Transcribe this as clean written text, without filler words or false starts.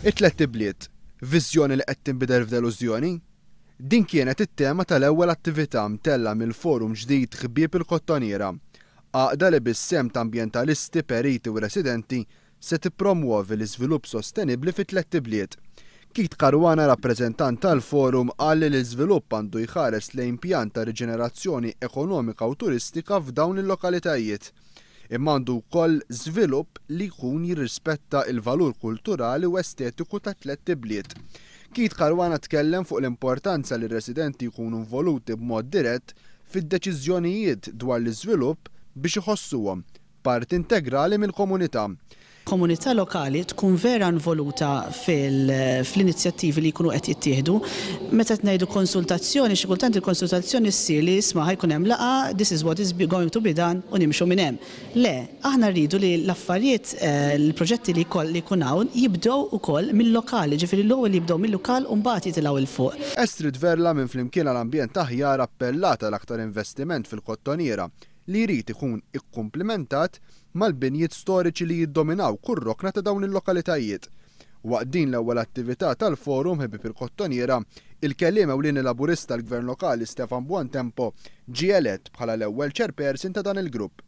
It-tlett ibliet, viżjoni li qed tinbidel f'delużjoni? Din kienet it-tema tal-ewwel attività mtellgħa mill-forum ġdid Ħbieb il-Kottonera, għaqda li bis-sehem ta' ambjentalisti, periti u residenti se tippromwovi l-iżvilupp sostenibbli fit-tlett ibliet. Keith Caruana, rappreżentant tal-forum, qal li l-iżvilupp għandu jħares lejn pjan ta' riġenerazzjoni ekonomika u turistika f'dawn il-lokalitajiet. Imma għandu wkoll żvilupp li jkun jirrispetta l-valur kulturali u estetiku tat-tlett ibliet. Keith Caruana tkellem fuq l-importanza li r-residenti jkunu involuti b'mod dirett fid-deċiżjonijiet dwar l-iżvilupp biex iħossuhom parti integrali mill-komunità. Komunità lokali tkun vera involuta fl-inizjattivi li jkunu qed jittieħdu. Meta qed ngħidu konsultazzjoni, xi kultant il-konsultazzjoni ssir li isma' ħa jkun hemm laqgħa, this is what is going to be done u nimxu minn hemm. Le, aħna rridu li l-affarijiet, l-proġetti li jkun hawn jibdew ukoll mil-lokal, jiġifieri l-ewwel jibdew mil-lokal u mbagħad jitilgħu 'l fuq. Astrid Verla minn Flimkien għal Ambjent Aħjar appellat għal aktar investiment fil-Kottonera li jrid ikun ikkumplimentat mal-binjiet storiċi li jiddominaw kull rokna ta' dawn il-lokalitajiet. Waqt din l-ewwel attività tal-Forum Ħbieb il-Kottonera, il-kelliem ewlieni Laburista għall-Gvern Lokali Stefan Buontempo ġie elett bħala l-ewwel chairperson ta' dan il-grupp.